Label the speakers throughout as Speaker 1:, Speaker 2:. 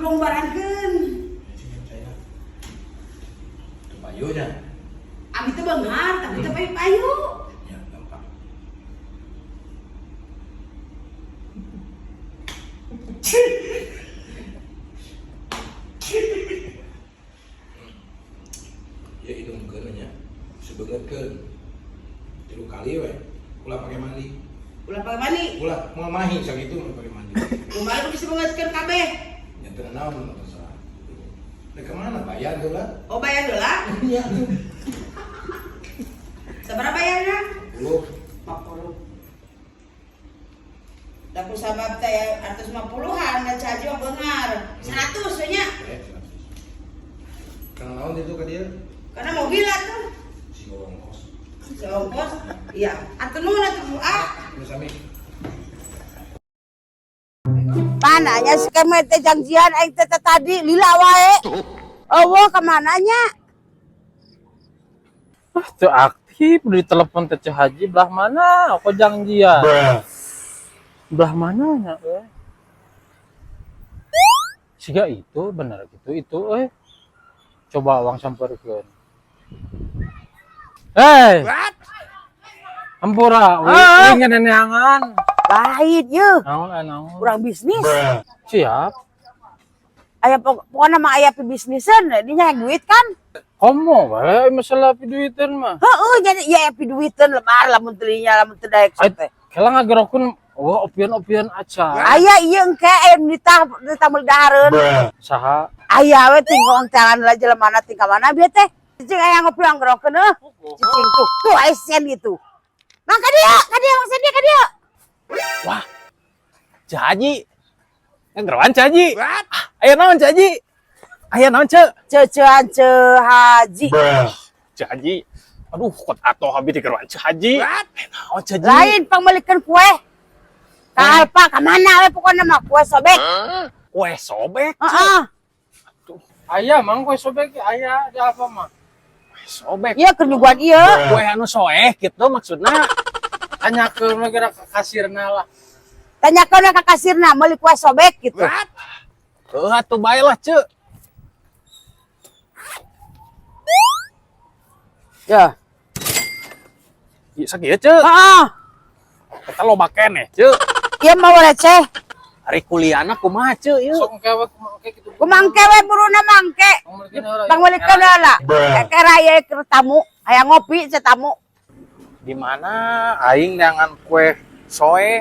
Speaker 1: Amplong barankeun.
Speaker 2: Saya. Teu payu nya.
Speaker 1: Abi teh beunghar, tapi teu payu-payu.
Speaker 2: Ya, gampang. Ya hidungkeun nya. Sebeungeutkeun. Tilu kali we. Ulah pake mandi.
Speaker 1: Ulah pake mandi.
Speaker 2: Ulah mau mahi sakitu mah pake mandi.
Speaker 1: Kumaha bisa beungeutkeun kabeh?
Speaker 2: Ya teu naon terserah. Rek ka mana bayar heula?
Speaker 1: Oh, bayar heula?
Speaker 2: Iya.
Speaker 1: Sabaraha bayarna?
Speaker 2: 10.
Speaker 1: 50. Da ku sabab teh 150-an da caji mah beunghar. 100 we nya.
Speaker 2: Eh, 100. Karena naon itu ka dia?
Speaker 1: Karena mobil atuh.
Speaker 2: Si ongkos.
Speaker 1: Si ongkos. Iya, atuh nuhun atuh Bu ah.
Speaker 2: Nu sami.
Speaker 1: Mananya si kemet teh janjian aing teh tadi lila wae. Eueuh ka mananya?
Speaker 3: Ah, teu aktif di telepon teh Ceu Haji belah mana? Aku janjian. Belah mana nya euy? Siga itu bener gitu itu euy. Coba uang samperkeun. Hei. Hampura,
Speaker 1: Ah.
Speaker 3: uing ngeneangan.
Speaker 1: Lain ye,
Speaker 3: Naon aya naon?
Speaker 1: kurang bisnis.
Speaker 3: Siap.
Speaker 1: Aya pokokna mah aya pibisniseun, dinya yang duit kan?
Speaker 3: Komo wae masalah piduiteun mah.
Speaker 1: Heeh, jadi ya aya piduiteun lebar lamun teu nya lamun teu daek
Speaker 3: Ai
Speaker 1: teh.
Speaker 3: kela ngagerokeun oh opian-opian aca.
Speaker 1: Aya ieu engke aya nu ditah ditah meuli dahareun.
Speaker 3: Saha?
Speaker 1: Aya we tinggal tangan lah jelema ting ka mana bieu teh. Cicing aya ngopi anggerokeun heuh. Cicing tuh, tuh aya sen gitu. Mang ka dieu, Mang Sendi ka dieu.
Speaker 4: Wah, Ceu Haji. Yang geroan Ceu Haji. Ah, aya naon Ceu Haji? Aya naon Ceu?
Speaker 1: Ceuceuan Ceu Haji.
Speaker 4: Ceu Haji. Aduh, kot atoh abi di geroan Ceu Haji. Aya naon Ceu Haji?
Speaker 1: Lain pangmeulikeun kue. Ka Alfa ka mana we pokona mah kue sobek.
Speaker 4: Kue sobek.
Speaker 1: Heeh.
Speaker 3: Aya mang kue sobek aya di apa mah?
Speaker 4: Kue sobek.
Speaker 1: Ieu keur nyuguhan ieu.
Speaker 4: Kue anu soeh gitu maksudna.
Speaker 3: Tanyakeun we geura ka kasirna lah.
Speaker 1: Tanyakeun we ka kasirna meuli kue sobek gitu.
Speaker 4: Heuh atuh bae lah Ceu.
Speaker 1: Ya.
Speaker 4: Ieu sakieu Ceu.
Speaker 1: Heeh.
Speaker 4: Eta loba keneh Ceu.
Speaker 1: Ieu mah receh.
Speaker 4: Ari kuliahna kumaha Ceu ieu?
Speaker 3: Sok engke we kumaha engke kitu.
Speaker 1: Kumangke we buruna mangke.
Speaker 3: Pangmeulikeun heula.
Speaker 1: Pangmeulikeun heula. Kera ieu keur tamu, hayang ngopi ce tamu.
Speaker 4: Di mana aing neangan kue soeh?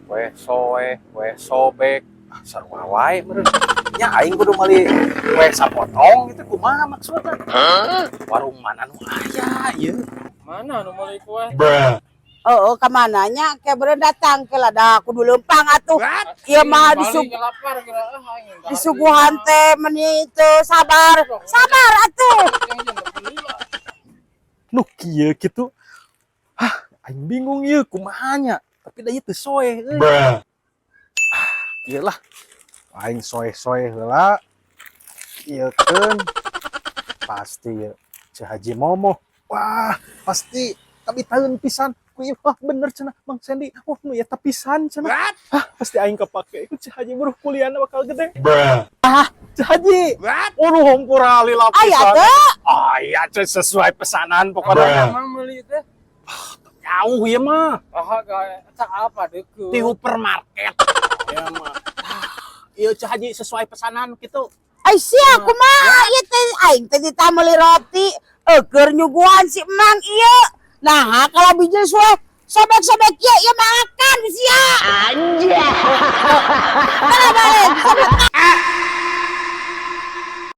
Speaker 4: Kue soeh, kue sobek. Ah, sarua wae meureun. Nya aing kudu meuli kue sapotong gitu kumaha maksudna? Warung mana nu aya ieu?
Speaker 3: Mana nu meuli kue?
Speaker 1: Heeh, ka mananya ke beureun datang ke lah da kudu leumpang atuh. Ieu mah
Speaker 3: Bali lapar geura ah aing.
Speaker 1: Disuguhan teh meni teu sabar. Sabar atuh.
Speaker 4: Nu kieu kitu. Hah, aing bingung ieu kumaha nya. Tapi da ieu teu soeh euy. Ah, ieu lah. Aing soeh-soeh heula. Ieu keun. Pasti ieu Ceu Haji Momo. Wah, pasti kabitaeun pisan. Ku ieu wah bener cenah Mang Sendi. Wah, nu eta pisan cenah. Hah, pasti aing kepake. Ku Ceu Haji buruh kuliahna bakal gede. Ah, Ceu Haji. Waduh, hampura lila
Speaker 1: Aya
Speaker 4: pisan.
Speaker 1: teu?
Speaker 4: Ah, iya Ceu sesuai pesanan pokoknya.
Speaker 3: Mang meuli teh.
Speaker 4: Jauh ya mah.
Speaker 3: Ah, eta apa deukeut.
Speaker 4: Di supermarket. Ya mah. Ah, iya Ceu Haji sesuai pesanan gitu.
Speaker 1: Ai sia kumaha ieu teh aing teh ditah meuli roti keur nyuguhan si Emang ieu. Nah, kalau bijil suwe sobek-sobek ieu ieu makan sia. Anjay. Kalau balik, sobek.